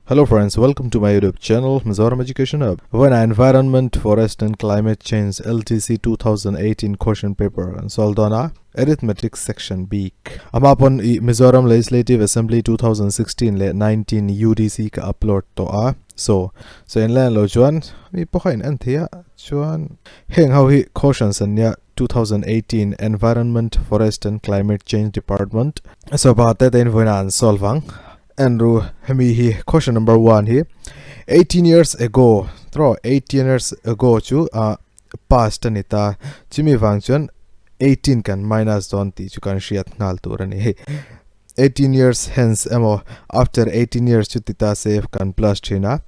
Hello friends, welcome to my YouTube channel Mizoram Education Hub. When Environment, Forest and Climate Change LTC 2018 question paper an solve dawn a, Arithmetic section bik. Ama pawn i Mizoram Legislative Assembly 2016 leh 19 UDC ka upload tawh a. So, so in len lo chuan mi pawh kha in en thei a, chuan heng ho hi questions an nia 2018 Environment, Forest and Climate Change Department. So pa te te in vawiin an solve ang. Andrew hemi hi question number 1 hi 18 years ago tro 18 years ago chu a past ani ta chumi wang chuan 18 kan minus don ti chu kan hriat nghal tur ani hei 18 years hence emo after 18 years chu tita se kan plus thina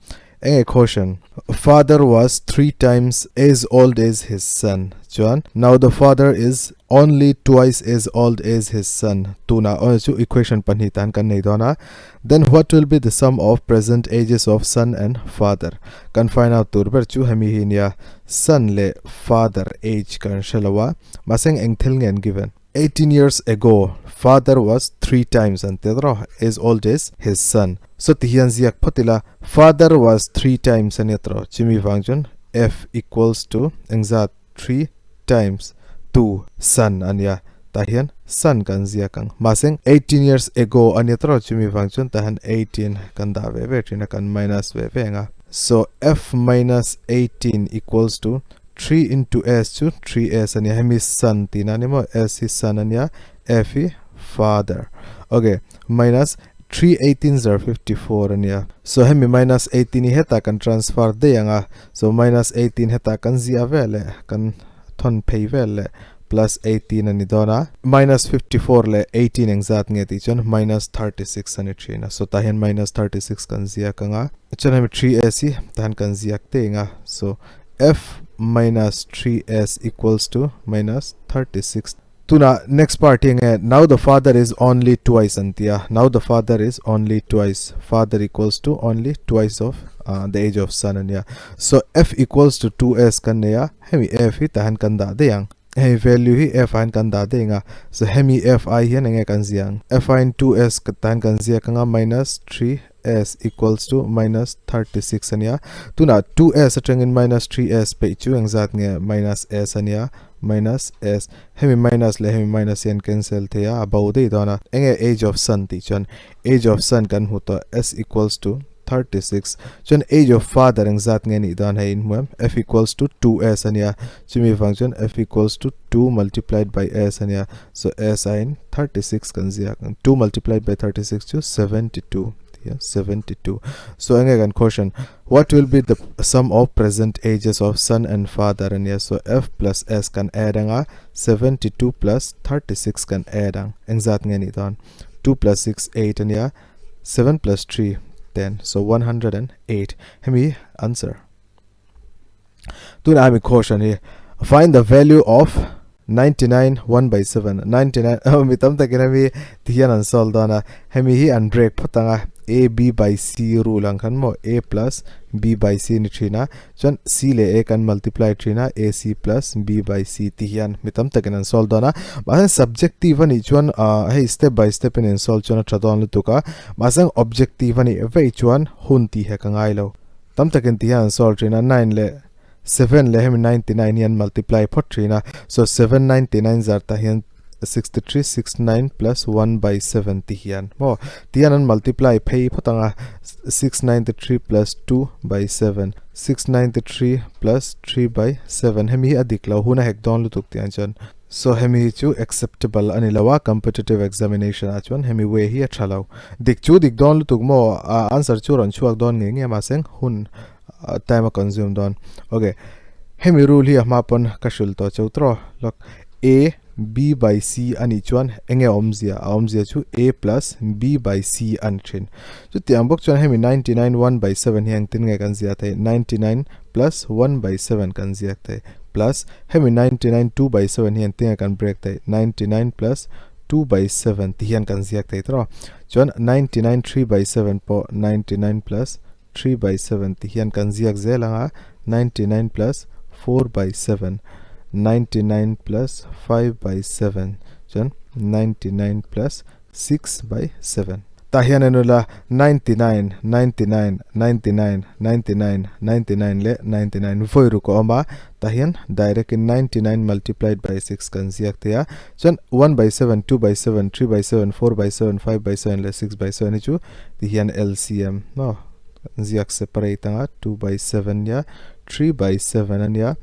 Enge question? Father was three times as old as his son chuan now the father is only twice as old as his son tunah aw chu equation pahnih tan kan nei dawn a then what will be the sum of present ages of son and father kan find out tur ber chu hemi hi nia son leh father age kan hre lo a mahse eng thil nge an given 18 years ago father was three times an ti rawh as old as his son so ti hian ziak phawt ila father was three times ania tawh chumi vang chuan f equals to engzat three times two son ania tah hian son kan ziak ang mahse 18 years ago ania tawh chumi vang chuan tah hian 18 kan dah ve ve thin a kan minus ve ve ang a so f minus 18 equals to 3 into s chu 3s ania hemi son tihna ani maw s hi son ania f hi father ok minus 3 18 zar 54 ania so hemi minus 18 hi hetah kan transfer daih ang a so minus 18 hetah kan ziah vel leh kan thawn phei vel leh plus 18 ani dawn a minus 54 leh 18 engzat nge tih chuan minus 36 ani thin a so tah hian minus 36 kan ziak ang a chuan hemi 3s hi tah hian kan ziak daih ang a so F minus 3s equals to minus 36. Tuna next part hi enge now the father is only twice an tia now the father is only twice father equals to only twice of uh, the age of son ania so f equals to 2s kan nei a hemi f hi tahan kan dah daih ang hei value hi f ah hian kan dah daih ang a so hemi f ai hian enge kan ziah ang f aiin 2s tahan kan ziak anga minus 3 s equals to minus 36 ania tunah 2s atangin minus 3s peih chu engzat nge minus s ania minus s hemi minus leh hemi minus hian cancel thei a a bo daih dawn a enge age of son tih chuan age of son kan hmu tawh s equals to 36 chuan age of father engzat nge nih dawn hei inhmu em f equals to 2s ania chumi vang chuan f equals to 2 multiplied by s ania So s aiin 36 kan ziak ang 2 multiplied by 36 chu 72 tia 72 so enge kan question what will be the sum of present ages of son and father ania so f plus s kan add anga 72 plus 36 kan add ang engzat nge ni dawn 2 plus 6 8 ania 7 plus 3 10 so 108 hemi answer Tuna ami question hi find the value of 99 1 by 7 99 mi tam takin hemi ti hian an solve dawn a hemi hi an break phawt ang a a b by c rule ang khan maw a plus b by c ni thin a chuan c leh a kan multiply thin a a c plus b by c ti hian mi tam takin an solve dawn a mahse subjective anih chuan ah hei step by step in an solve chuan a tha dawn lutuk a mahse objective anih vei chuan hun tih hek a ngai lo. Tam takin ti hian an solve thin a, nine leh seven leh hemi 99 hi an multiply phawt thin a, so 799 zar tah hian 63 69 plus 1 by 7 ti hian maw ti hian an multiply phei phawt ang a, 693 plus 2 by 7 693 plus 3 by 7 hemi hi a dik lo hun a hek dawn lutuk tih ang chuan so hemi hi chu acceptable a ni lo a competitive examination ah chuan hemi way hi a tha lo. Dik chu dik dawn lutuk maw? A answer chu rawn chhuak dawn ngei ngei mahse hun time a consume dawn. Ok, hemi rule hi a hma pawn ka hrilh tawh cheu tawh lawk. A B by C a nih chuan enge a awmzia? A awmzia chu A plus B by C a ni thin. Chutiang bawk chuan hemi 99 1 by 7 hi engtin nge kan ziah theih? 99 plus 1 by 7 kan ziak thei. Plus hemi 99 2 by 7 hi engtin nge kan break theih? 99 plus 2 by 7 ti hian kan ziak thei tawh a chuan 99 3 by 7 pawh 99 plus 3 by 7 ti hian kan ziak zel ang a 99 plus 4 by 7 99 plus 5 by 7 chuan 99 plus 6 by 7. Tah hian en ula 99, 99, 99, 99, 99 leh 99 vawi ruk a awm a, tah hian direct in 99 multiplied by 6 kan ziak thei a, chuan 1 by 7, 2 by 7, 3 by 7, 4 by 7, 5 by 7 leh 6 by 7 hi chu ti hian LCM maw kan ziak separate ang a, 2 by 7 ania, 3 by 7 ania,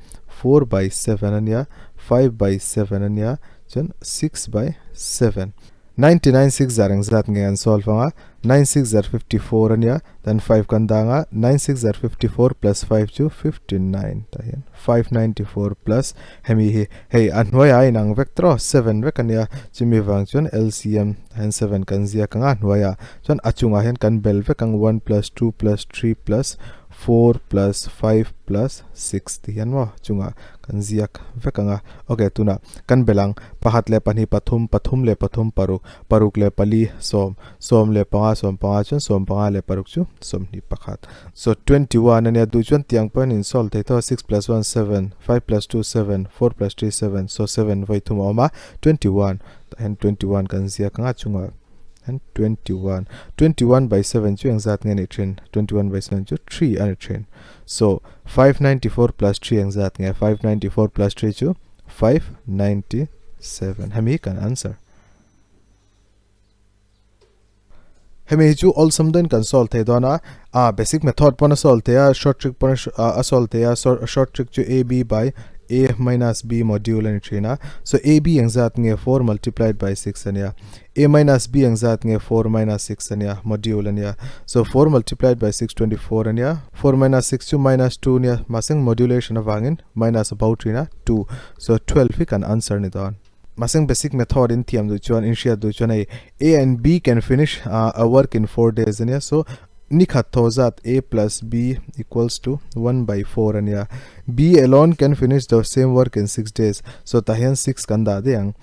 4 by 7 ania, 5 by 7 ania, chuan 6 by 7. 99 6 zar engzat nge an solve anga 9 6 zar 54 ania then 5 kan dang a 9 6 zar 54 plus 5 chu 59 tah hian 594 plus hemi hi hei a hnuaiah a inang vek tawh 7 vek ania chumi vang chuan LCM tah hian 7 kan ziak anga a hnuaiah chuan a chungah hian kan bel vek ang 1 plus 2 plus 3 plus 4 plus 5 plus 6 tih hian maw chungah kan ziak vek ang a ok tunah kan belh ang pakhat leh pahnih pathum pathum leh pathum paruk paruk leh pali sawm sawm leh panga sawm panga chuan sawm panga leh paruk chu sawmhnih pakhat so 21 ania duh chuan tiang pawhin in solve thei tawh a 6 plus 1 7 5 plus 2 7 4 plus 3 7 so 7 vawi thum a awm a 21 tah hian 21 kan ziak ang a chungah And 21. 21 by 7 chu engzat nge ni thin? 21 by 7 chu 3 a ni thin. So 594 plus 3 engzat nge? 594 plus 3 chu 597. Hemi kan answer. Hemi hi chu awlsam deuhin kan solve thei dawn a. A basic method pawn a solve thei a, short trick pawn a solve thei a. Short trick chu AB by A minus B module a ni thin a. So AB engzat nge? 4 multiplied by 6 a nia. A minus B engzat nge 4 minus 6 ania module ania so 4 multiplied by 6 24 ania 4 minus 6 chu minus 2 ania mahse modulation avangin minus a bo thin a 2 so 12 hi kan answer ni dawn mahse basic method in thiam duh chuan in hriat duh chuan hei A and B can finish a work in 4 days ania so ni khat thaw zat A plus B equals to 1 by 4 ania B alone can finish the same work in 6 days so tah hian 6 kan dah daih ang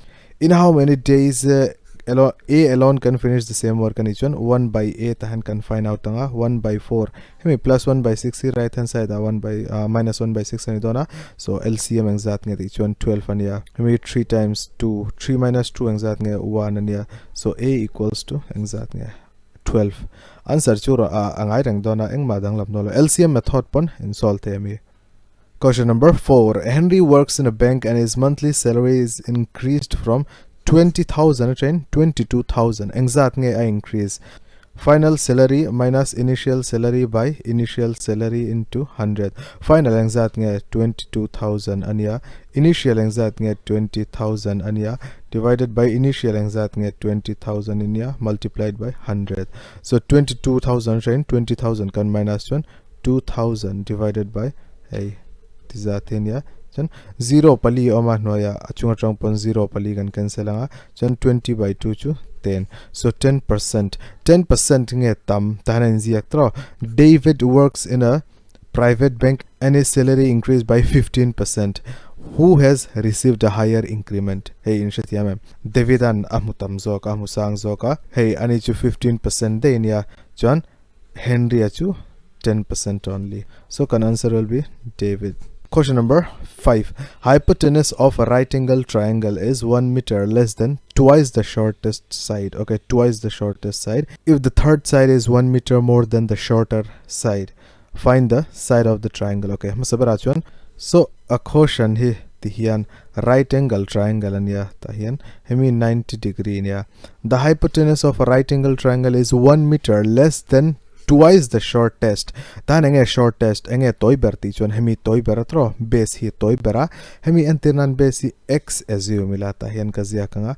In how many days A alone can finish the same work anih chuan 1 by A tah hian kan find out ang a, 1 by 4 hemi plus 1 by 6 hi right hand side ah 1 by minus 1 by 6 a ni dawn a, so LCM engzat nge tih chuan 12 a nia, hemi 3 times 2, 3 minus 2 engzat nge 1 a nia, so A equals to engzat nge 12. Answer chu a ngai reng dawn a, engmah danglam dawn lo, LCM method pawn in solve thei a mi. Question number 4. Henry works in a bank and his monthly salary is increased from 20,000 atangin 22,000. Engzat nge a increase? Final salary minus initial salary by initial salary into 100. Final engzat nge 22,000 ania. Initial engzat nge 20,000 ania divided by initial engzat nge 20,000 ania multiplied by 100. So 22,000 atangin 20,000 kan minus chuan 2000 divided by hei ti zat hi ania chuan zero pali a awm a hnuaiah a chung atang pawn zero pali kan cancel ang a chuan 20 by 2 chu 10 so 10% 10% nge tam tah hian a inziak tawh David works in a private bank and his salary increased by 15% who has received a higher increment hei in hrethiam em David an a hmu tam zawk a hmu sang zawk a hei ani chu 15% daih ania chuan Henry-a chu 10% only. So kan answer will be David. Question number 5. Hypotenuse of a right angle triangle is 1 meter less than twice the shortest side. Okay, twice the shortest side. If the third side is 1 meter more than the shorter side, find the side of the triangle. Okay, hmasa berah chuan so a quotient hi ti hian right angle triangle ania tah hian hemi 90 degree ania The hypotenuse of a right angle triangle is 1 meter less than twice the shortest. Tan enge shortest enge toy ber ti chuan hemi toy ber atro base hi toy ber a hemi entir nan base hi x assume ila tah hian ka ziak anga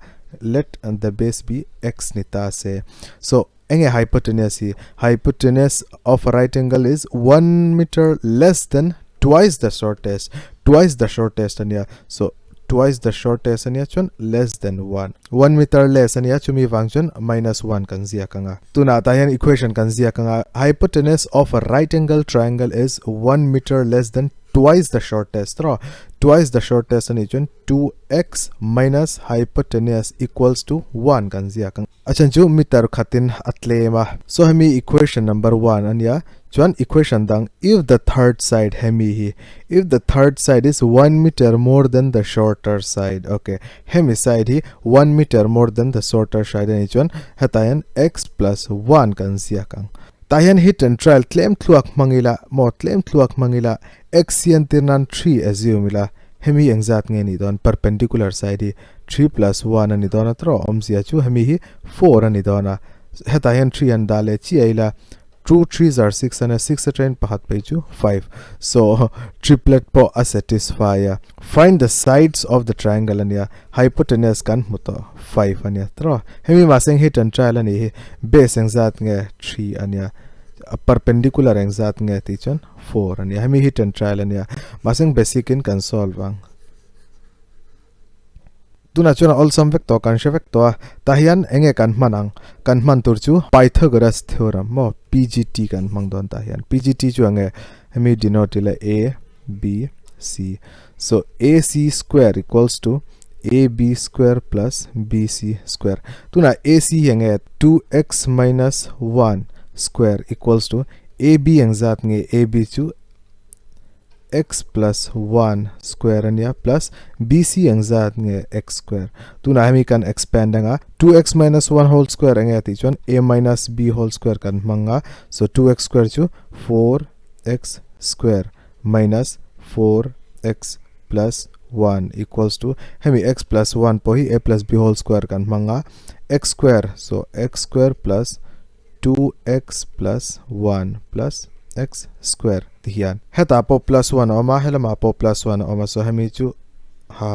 let the base be x ni ta se so enge hypotenuse hi hypotenuse of a right angle is 1 meter less than twice the shortest twice the shortest ania so twice the shortest ania chuan less than 1 1 meter less ania chumi vang chuan minus 1 kan ziak anga tunah tah hian equation kan ziak anga hypotenuse of a right angle triangle is 1 meter less than twice the shortest tawh twice the shortest a nih chuan 2x minus hypotenuse equals to 1 kan ziak ang. A chhan chu meter khatin a tlem a. So hemi equation number 1 a nia. Chuan equation dang if the third side hemi hi if the third side is 1 meter more than the shorter side ok hemi side hi 1 meter more than the shorter side a nih chuan hetah hian x plus 1 kan ziak ang. Tah hian hit and trial tlem thluak hmang ila maw tlem thluak hmang ila x hi entir nan 3 assume ila hemi engzat nge nih dawn perpendicular side hi 3 plus 1 a ni dawn a tawh awmzia chu hemi hi 4 a ni dawn a hetah hian 3 an dah leh chiah ila 2 threes are 6 a nia 6 atangin pakhat phei chu 5 so triplet pawh a satisfy a find the sides of the triangle a nia hypotenuse kan hmu tawh 5 a nia tawh hemi mahse eng hit and trial a nih hi base engzat nge 3 a nia perpendicular engzat nge tih chuan 4 a nia hemi hit and trial a nia mahse eng basic in kan solve ang. Tunah chuan a awlsam vek tawh, kan hre vek tawh a. Tah hian eng nge kan hman ang? Kan hman tur chu Pythagoras theorem maw? PGT kan hmang dawn tah hian. PGT chu eng nge? Hemi denote ila A, B, C. So, AC square equals to AB square plus BC square. Tunah AC hi eng nge? 2x minus 1 square equals to AB eng zat nge? AB chu x plus 1 square a nia plus bc ang zat nge x square tunah hemi kan expand anga 2x minus 1 whole square enge tih chuan a minus b whole square kan hmang a so 2x square chu 4x square minus 4x plus 1 equals to hemi x plus 1 pawh hi a plus b whole square kan hmang a x square so x square plus 2x plus 1 plus x square ti hian hetah pawh plus 1 a awm a helamah pawh plus 1 a awm a so hemi chu ha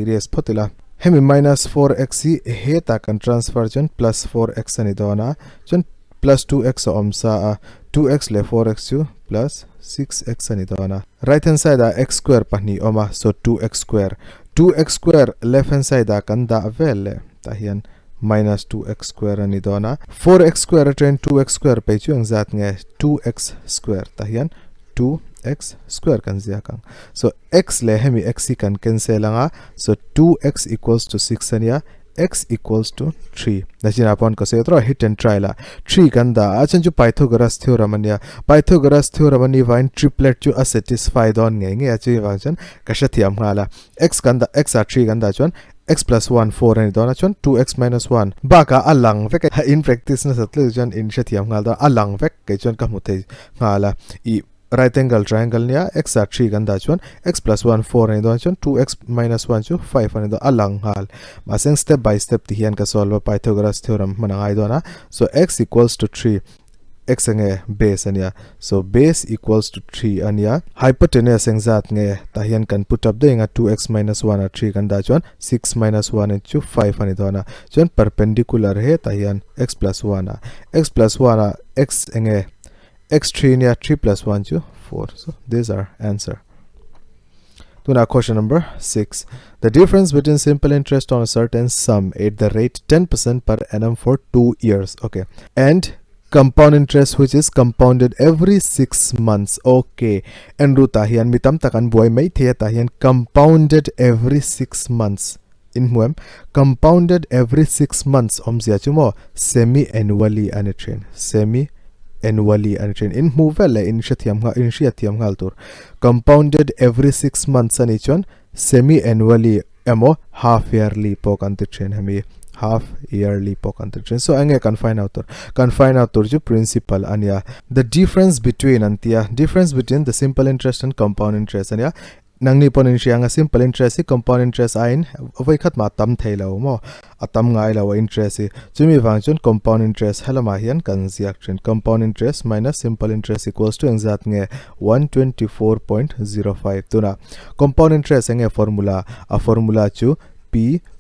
erase phawt ila hemi minus 4x hi hetah kan transfer chuan plus 4x a ni dawn a chuan plus 2x a awm sa a 2x leh 4x chu plus 6x a ni dawn a right hand side ah x square pahnih awm a so 2x square 2x square left hand side ah kan dah vel leh tah hian minus 2x square a ni dawn a, 4x square atangin 2x square pei chu engzat nge 2x square tah hian 2x square kan ziak ang. So x leh hemi x hi kan cancel anga so 2x equals to 6 a nia x equals to 3 nachinah pawn ka sawi tawh hit and trial ah 3 kan dah a a chhan chu Pythagoras theorem a nia Pythagoras theorem a nih vangin triplet chu a satisfy dawn ngei ngei a chuvang vang chuan ka hrethiam nghal a x kan dah x ah 3 kan dah chuan x plus 1 4 a ni dawn a chuan 2x minus 1 bakah a lang vek a in practice nasa tleu chuan in hrethiam nghal dawn a lang vek kei chuan ka hmu thei nghal a ih right angle triangle nia x ah 3 kan dah chuan x plus 1 4 a ni dawn chuan 2x minus 1 chu 5 a ni dawn a lang nghal mahse step by step ti hian ka solve a Pythagoras theorem hman a ngai dawn a so x equals to 3 x enge base ania so base equals to 3 ania hypotenuse engzat nge tah hian kan put up daih anga 2x minus 1 a 3 kan dah chuan 6 minus 1 chu 5 ani dawn a chuan perpendicular he tah hian x plus 1 a x plus 1 a x enge x 3 ania 3 plus 1 chu 4 so these are answer Tuna question number 6. The difference between simple interest on a certain sum at the rate 10% per annum for 2 years. Okay. And compound interest which is compounded every 6 months. Okay. En ru tah hian mi tam tak an buai mai thei a tah hian compounded every 6 months. In hmu em? Compounded every 6 months awmzia chu maw semi annually a ni thin. Semi annually a ni thin. In hmuh vel leh in hrethiam nghal in hriatthiam nghal tur. Compounded every 6 months a nih chuan semi annually emaw half yearly pawh kan ti thin hemi half yearly pawh kan ti thin. So enge kan find out tur? Kan find out tur chu principal a nia. The difference between an tia difference between the simple interest and compound interest a nia. Nangni pawn in hria anga simple interest hi compound interest aiin vawi khat mah a tam thei lo maw? A tam ngai lo a interest hi. Chumi vang chuan compound interest helamah hian kan ziak thin. Compound interest minus simple interest equals to engzat nge? 124.05 Tunah compound interest enge formula? A formula chu P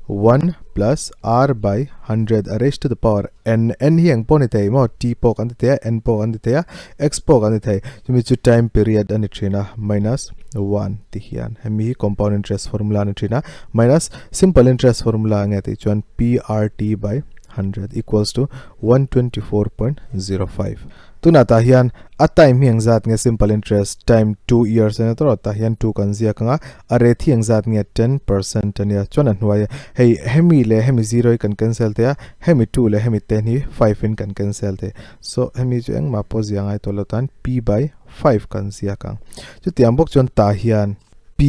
1 plus R by 100 a raised to the power n. N hi eng pawh ni thei maw? T pawh kan ti thei a, N pawh kan ti thei a, X pawh kan ti thei. Chumi chu time period a ni thin a, minus 1 ti hian. Hemi hi compound interest formula a ni thin a, minus simple interest formula nge tih chuan PRT by 100 equals to 124.05. Tunah tah hian a time hi engzat nge simple interest time 2 years ania tawrh tah hian 2 kan ziak anga a rate hi engzat nge 10% ania chuan a hnuai hei hemi leh hemi zero hi kan cancel thei a hemi 2 leh hemi 10 hi 5 in kan cancel thei so hemi chu engmah pawh zia ngai tawh lo tan p by 5 kan ziak ang chutiang bawk chuan tah hian p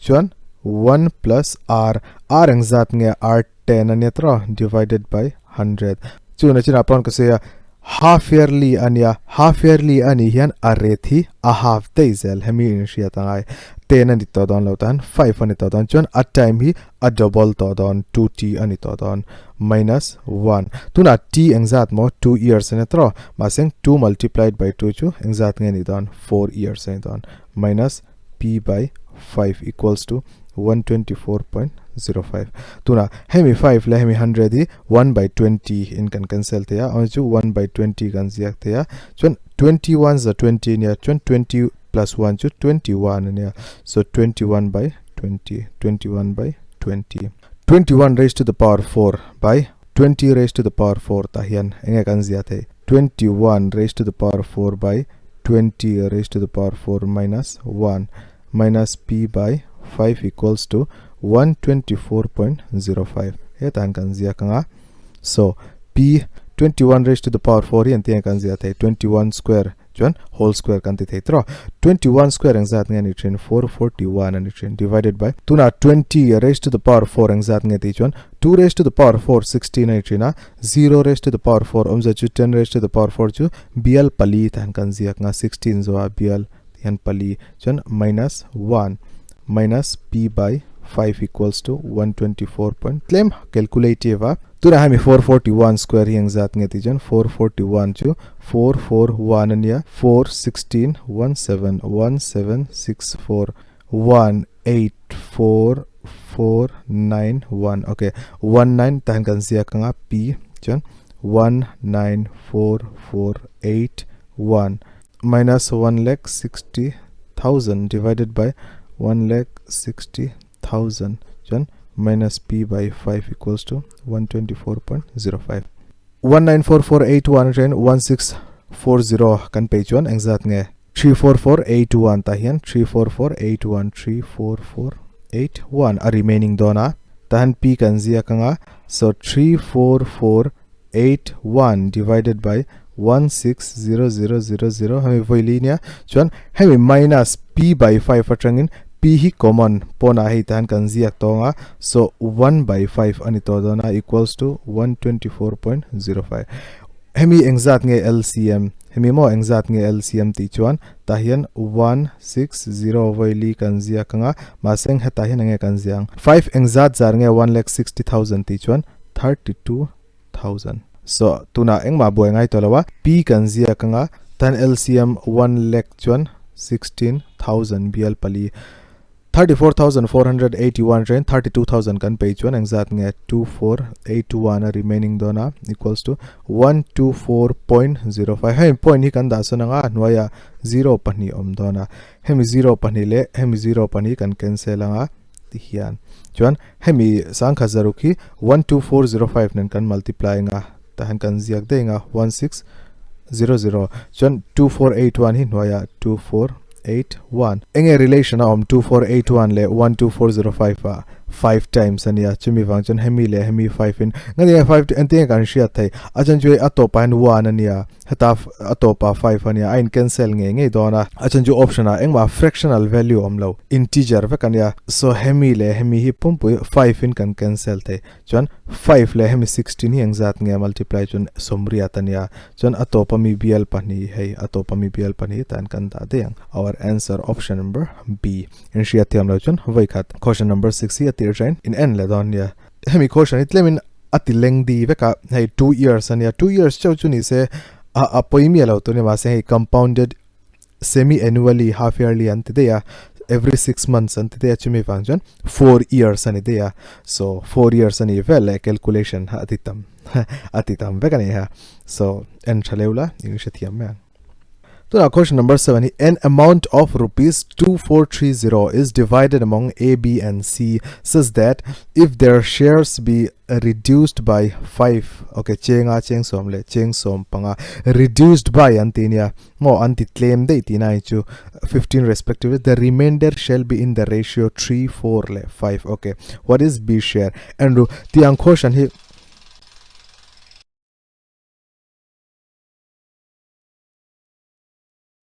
chuan 1 plus r r engzat nge r 10 ania tawrh divided by 100 chuna chinah pawn ka sawi a half yearly ania half yearly anih hian a rate hi a half daih zel hemi in hriat angai 10 ani tawh dawn lo tan 5 ani tawh dawn chuan a time hi a double tawh dawn 2t ani tawh dawn minus 1 tunah t engzat maw 2 years ania tawrh mahse 2 multiplied by 2 chu engzat nge ni dawn 4 years ani dawn minus p by 5 equals to 124.05 tuna hemi 5 leh hemi 100 hi 1 by 20 in kan cancel thei a awm chu 1 by 20 kan ziak thei a chuan 21 za 20 ania chuan 20 plus 1 chu 21 ania so 21 by 20 21 by 20 21 raised to the power 4 by 20 raised to the power 4 tah hian enge kan ziah thei 21 raised to the power 4 by 20 raised to the power 4 minus 1 minus p by 5 equals to 124.05 hetah hian kan ziak ang a so p 21 raised to the power 4 hi engtin nge kan ziah thei 21 square chuan whole square kan ti thei tawh 21 square engzat nge ni thin 441 a ni thin divided by tunah 20 raised to the power 4 engzat nge tih chuan 2 raised to the power 4 16 a ni thin a 0 raised to the power 4 awmzia chu 10 raised to the power 4 chu bial pali tah hian kan ziak nga 16 zawha bial hian pali chuan minus 1 minus p by 5 equals to 124 point tlem calculative a Tunah hemi 441 square hi engzat nge tih chuan 441 chu 441 a nia, 4 16 1 7 1 7 6 4 1 8 4 4 9 1 ok 1 9 tah hian kan ziak anga p chuan 1 9 4 4 8 1 minus 1 lakh 60,000 divided by 1 lakh 60,000 chuan minus p by 5 equals to 124.05 194481 atangin 1640 kan pei chuan engzat nge 34481 tah hian 34481 34481 a remaining dawn a tah hian p kan ziak anga so 34481 divided by 160000 hemi vawi nia chuan hemi minus p by 5 atangin p hi common pawnah hei tah hian kan ziak tawng a so 1 by 5 a ni tawh dawn a equals to 124.05 hemi engzat nge LCM hemi maw engzat nge LCM tih chuan tah hian 160 vawi li kan ziak ang a mahse hetah hian enge kan ziak ang 5 engzat zar nge 1,60,000 tih chuan 32,000 so tunah engmah buai ngai tawh lo a p kan ziak ang a tan LCM 1 lakh chuan 16,000 bial pali 34,481 train 32,000 kan pei chuan engzat nge 2481 a remaining dawn a equals to 124.05 hemi point hi kan dah sawn anga a hnuaiah 0 pahnih awm dawn a hemi 0 pahnih leh hemi 0 pahnih kan cancel anga ti hian chuan hemi sangkhat zaruk hi 12405 nen kan multiply anga tah hian kan ziak daih anga 1600 chuan 2481 hi hnuaiah 2481 enge relation a awm 2481 leh 12405 ah 5 times ania chumi vang chuan hemi leh hemi 5 in ngati nge 5 engtin nge kan hriat thei a chuan chu hei a tawpah hian 1 ania heta a tawpah 5 ania a in cancel ngei ngei dawn a a chuan chu option ah engmah fractional value awm lo integer vek ania so hemi leh hemi hi pumpui 5 in kan cancel thei Chuan 5 leh hemi 16 hi engzat nge multiply chuan sawmriat a nia. Chuan a tawp ami bial pahnih hei a tawp ami bial pahnih tan kan dah daih ang. Our answer option number B. In hriat thiam lo chuan vawi khat question number 6 hi a tir thain in en leh dawn nia. Hemi question hi tlemin a ti lengdi vek a, hei 2 years a nia. 2 years chauh chu ni se a a pawi miah lo tur nia mahse hei compounded semi annually half yearly an ti daih a every 6 months an ti daih a chumi vang chuan 4 years ani daih a so 4 years ani vel leh calculation ha ati tam ati tam vek ani ha so en tha leu la in hre thiam mai ang. Tunah question number 7 hi an amount of rupees 2430 is divided among A, B and C such that if their shares be reduced by 5 okay chenga cheng som le cheng som panga reduced by an ti nia maw an ti tlem daih tih na hi chu 15 respectively the remainder shall be in the ratio 3 4 le 5 okay what is B share and ru tiang question hi.